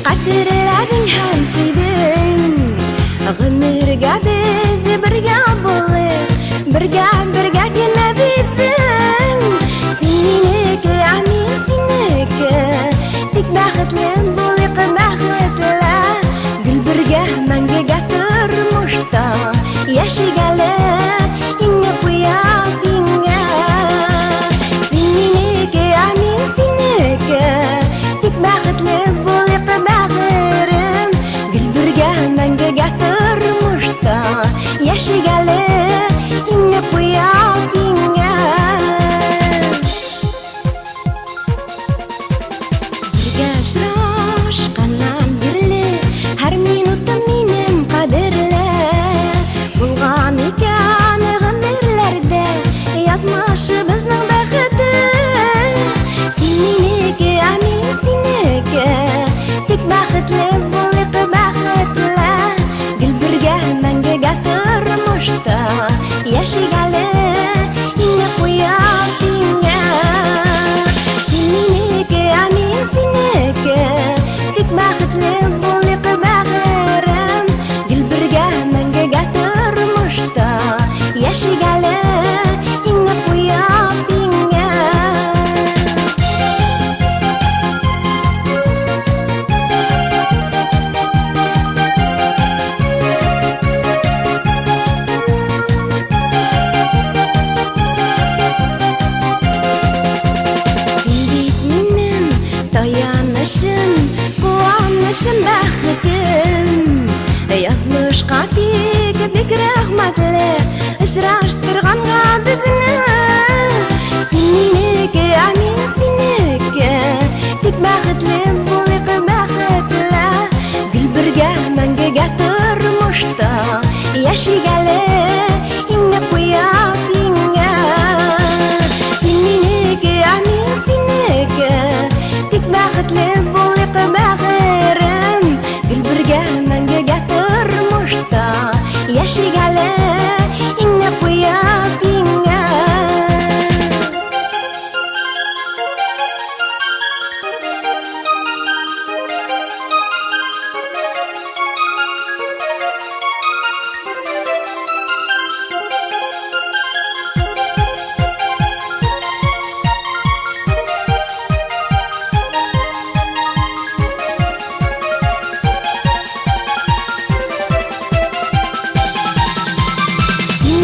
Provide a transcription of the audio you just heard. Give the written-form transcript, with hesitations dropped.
Кадерләдең һәм сөйдең. Гомергә без бергә булыйк, бергә, бергә генә дидең. Син минеке, ә мин синеке. Тик бәхетле булыйк, бәхетле. Гел бергә мәңгегә тормышта яшик әле, иңне куеп иңгә. Син минеке, ә мин синеке. Тик бәхетле булыйк, бәгырем. Гел бергә мәңгегә тормышта яшик әле, иңне куеп иңгә. Бергә очрашканнан бирле һәр минутым минем кадерле. Булган икән гомерләрдә язмышыбызның бәхете. Син минеке, ә мин синеке. Тик бәхетле булыйк, бәхетле. Гел бергә мәңгегә тормышта яшик әле, иңне куеп иңгә. Син минеке, ә мин синеке. Тик бәхетле булыйк, бәгырем. Гел бергә мәңгегә тормышта яшик әле, иңне куеп иңгә. Син бит минем таянычым, куанычым, бәхетем. Язмышка бик, бик рәхмәтле, очраштырганга безне. Син минеке, ә мин синеке. Тик бәхетле булыйк, бәхетле. Гел бергә мәңгегә тормышта яшик.